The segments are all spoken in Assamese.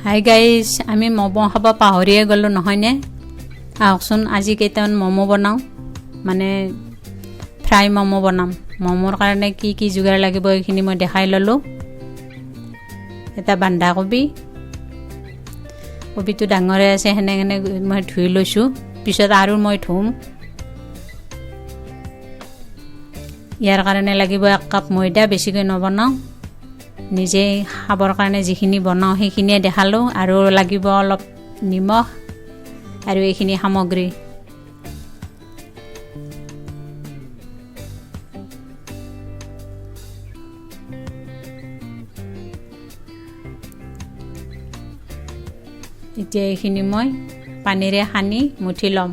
হাই গাইজ, আমি ম'ম' খাব পাহৰিয়ে গ'লোঁ নহয়নে? আহকচোন আজি কেইটামান ম'ম' বনাওঁ, মানে ফ্ৰাই ম'ম' বনাম। ম'মৰ কাৰণে কি কি যোগাৰ লাগিব এইখিনি মই দেখাই ল'লোঁ। এটা বন্ধাকবি, কবিটো ডাঙৰে আছে, সেনেকৈ মই ধুই লৈছোঁ, পিছত আৰু মই ধুম। ইয়াৰ কাৰণে লাগিব 1 কাপ ময়দা, বেছিকৈ নবনাওঁ, নিজে খাবৰ কাৰণে যিখিনি বনাওঁ সেইখিনিয়ে দেখালোঁ। আৰু লাগিব অলপ নিমখ আৰু এইখিনি সামগ্ৰী। এতিয়া এইখিনি মই পানীৰে সানি মুঠি ল'ম,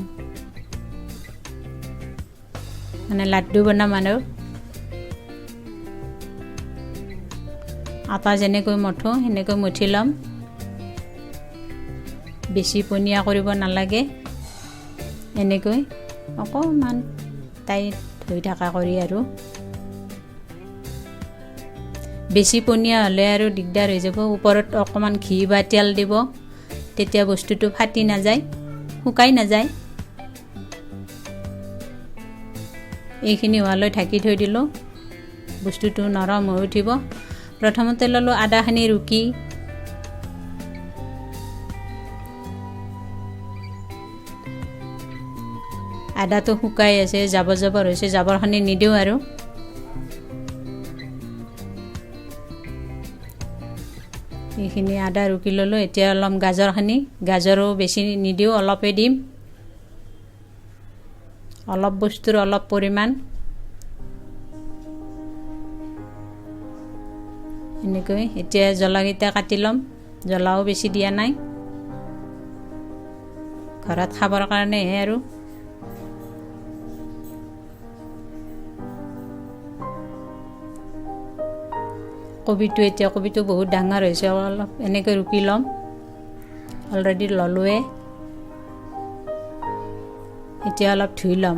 মানে লাড্ডু বনাম। আৰু আটা যেনেকৈ মঠো সেনেকৈ মুঠি ল'ম, বেছি পনীয়া কৰিব নালাগে, এনেকৈ অকণমান টাইট হৈ থকা কৰি। আৰু বেছি পনীয়া হ'লে আৰু দিগদাৰ হৈ যাব। ওপৰত অকণমান ঘি বা তেল দিব, তেতিয়া বস্তুটো ফাটি নাযায়, শুকাই নাযায়। এইখিনি হোৱালৈ ঢাকি থৈ দিলোঁ, বস্তুটো নৰম হৈ উঠিব। প্ৰথমতে ল'লোঁ আদাখিনি ৰুকি, আদাটো শুকাই আছে, জাবৰ জাবৰ হৈছে, জাবৰখিনি নিদিওঁ আৰু। এইখিনি আদা ৰুকি ল'লোঁ। এতিয়া ল'ম গাজৰখিনি, গাজৰো বেছি নিদিওঁ, অলপেই দিম, অলপ বস্তুৰ অলপ পৰিমাণ। এনেকৈ এতিয়া জ্বলাকেইটা কাটি ল'ম, জ্বলাও বেছি দিয়া নাই, ঘৰত খাবৰ কাৰণেহে আৰু। কবিটো এতিয়া কবিটো বহুত ডাঙৰ হৈছে, অলপ এনেকৈ ৰুকি ল'ম, অলৰেডি ল'লোৱে। এতিয়া অলপ ধুই ল'ম,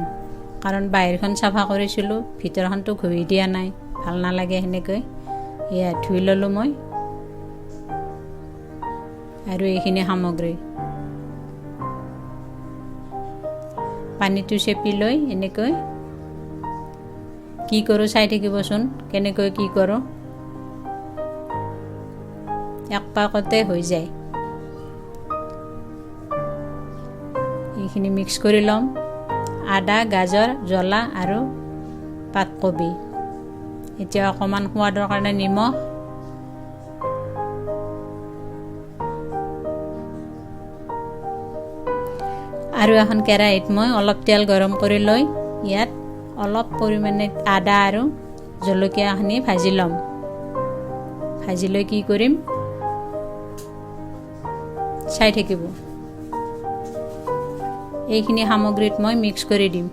কাৰণ বাহিৰখন চাফা কৰিছিলোঁ, ভিতৰখনতো ঘঁহি দিয়া নাই, ভাল নালাগে সেনেকৈ। এয়া ধুই ল'লোঁ মই। আৰু এইখিনি সামগ্ৰী পানীটো চেপি লৈ এনেকৈ কি কৰোঁ চাই থাকিবচোন, কেনেকৈ কি কৰোঁ। এক পাকতে হৈ যায়। এইখিনি মিক্স কৰি ল'ম, আদা, গাজৰ, জ্বলা আৰু পাতকবি। এতিয়া অকণমান সোৱাদৰ কাৰণে নিমখ, আৰু এখন কেৰাহীত মই অলপ তেল গৰম কৰি লৈ ইয়াত অলপ পৰিমাণে আদা আৰু জলকীয়াখিনি ভাজি ল'ম। ভাজি লৈ কি কৰিম চাই থাকিব। এইখিনি সামগ্ৰীত মই মিক্স কৰি দিম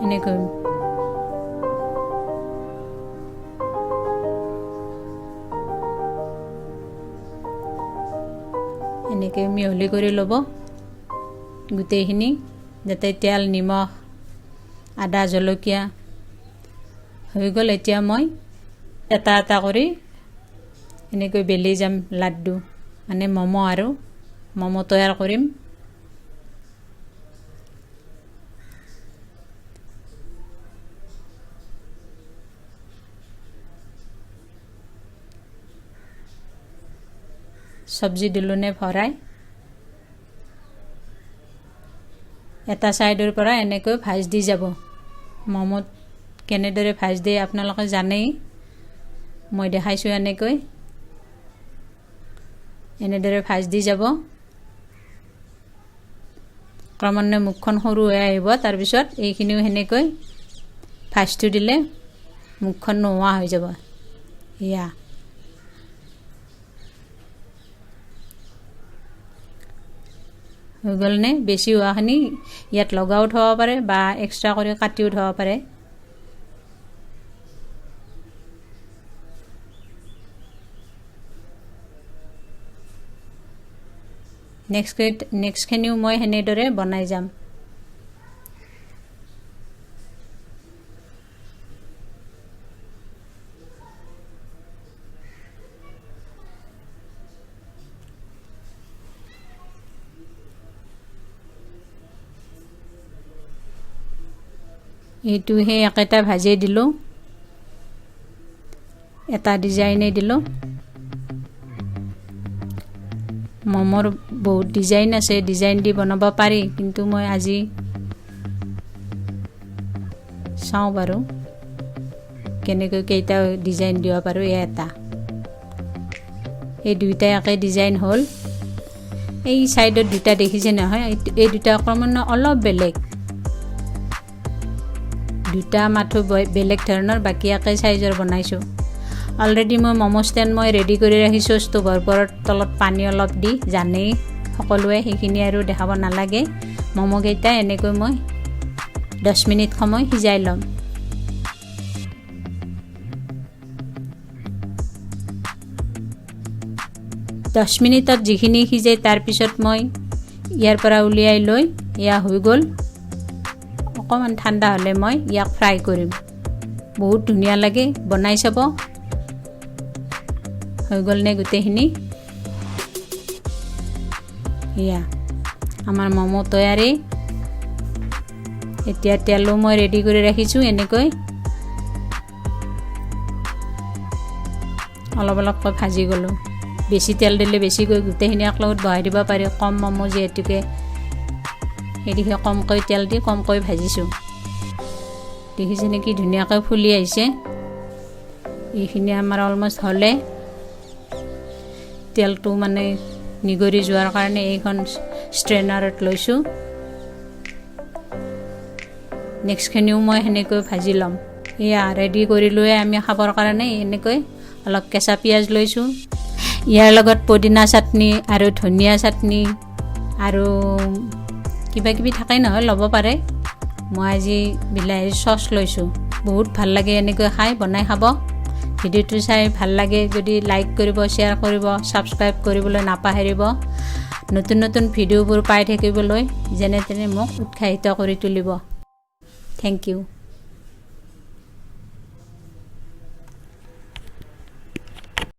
এনেকৈ। এনেকৈ মিহলি কৰি ল'ব গোটেইখিনি, যাতে তেল, নিমখ, আদা, জলকীয়া হৈ গ'ল। এতিয়া মই এটা এটা কৰি এনেকৈ বেলি যাম লাড্ডু, মানে ম'ম' আৰু ম'ম' তৈয়াৰ কৰিম। চব্জি দিলোঁ নে ভৰাই এটা ছাইডৰ পৰা এনেকৈ ভাজ দি যাব। ম'ম'ত কেনেদৰে ভাজ দিয়ে আপোনালোকে জানেই, মই দেখাইছোঁ। এনেকৈ এনেদৰে ভাজ দি যাব, ক্ৰমান্বয়ে মুখখন সৰু হৈ আহিব। তাৰপিছত এইখিনিও সেনেকৈ ভাজটো দিলে মুখখন নোহোৱা হৈ যাব। এয়া হৈ গ'লনে? বেছি হোৱাখিনি ইয়াত লগাও থ'ব পাৰে বা এক্সট্ৰা কৰি কাটিও থ'ব পাৰে। নেক্সটখিনিও মই সেনেদৰে বনাই যাম। এইটো সেই একেটা ভাজিয়ে দিলোঁ, এটা ডিজাইনেই দিলোঁ। ম'মৰ বহুত ডিজাইন আছে, ডিজাইন দি বনাব পাৰি, কিন্তু মই আজি চাওঁ বাৰু কেনেকৈ কেইটা ডিজাইন দিব পাৰোঁ। এই এটা, এই দুইটা একে ডিজাইন হ'ল। এই ছাইডত দুটা দেখিছে নহয়, এই দুটা অকণমান অলপ বেলেগ, দুটা মাথো বেলেগ ধৰণৰ, বাকী একে চাইজৰ বনাইছোঁ। অলৰেডি মই ম'ম' ষ্টেণ্ড মই ৰেডি কৰি ৰাখিছোঁ ষ্ট'ভৰ ওপৰত, তলত পানী অলপ দি, জানেই সকলোৱে, সেইখিনি আৰু দেখাব নালাগে। ম'ম'কেইটা এনেকৈ মই 10 মিনিট সময় সিজাই ল'ম। 10 মিনিটত যিখিনি সিজে, তাৰপিছত মই ইয়াৰ পৰা উলিয়াই লৈ এয়া হৈ গ'ল। অকণমান ঠাণ্ডা হ'লে মই ইয়াক ফ্ৰাই কৰিম। বহুত ধুনীয়া লাগে, বনাই চাব। হৈ গ'লনে গোটেইখিনি? এয়া আমাৰ ম'ম' তৈয়াৰী। এতিয়া তেলো মই ৰেডি কৰি ৰাখিছোঁ। এনেকৈ অলপ অলপকৈ ভাজি গ'লোঁ। বেছি তেল দিলে বেছিকৈ গোটেইখিনি একেলগত বহাই দিব পাৰি। কম ম'ম' যিহেতুকে, সেইদিশে কমকৈ তেল দি কমকৈ ভাজিছোঁ। দেখিছে নেকি, ধুনীয়াকৈ ফুলি আহিছে। এইখিনি আমাৰ অলমষ্ট হ'লে, তেলটো মানে নিগৰি যোৱাৰ কাৰণে এইখন ষ্ট্ৰেইনাৰত লৈছোঁ। নেক্সটখিনিও মই সেনেকৈ ভাজি ল'ম। এয়া ৰেডি কৰিলোৱে আমি খাবৰ কাৰণে। এনেকৈ অলপ কেঁচা পিঁয়াজ লৈছোঁ। ইয়াৰ লগত পদিনা চাটনি আৰু ধনিয়া চাটনি আৰু কিবা কিবি থাকেই নহয়, ল'ব পাৰে। মই আজি বিলাহীৰ চচ লৈছোঁ। বহুত ভাল লাগে এনেকৈ খাই, বনাই খাব। ভিডিঅ'টো চাই ভাল লাগে যদি লাইক কৰিব, শ্বেয়াৰ কৰিব, ছাবস্ক্ৰাইব কৰিবলৈ নাপাহৰিব। নতুন নতুন ভিডিঅ'বোৰ পাই থাকিবলৈ যেনে তেনে মোক উৎসাহিত কৰি তুলিব। Thank U.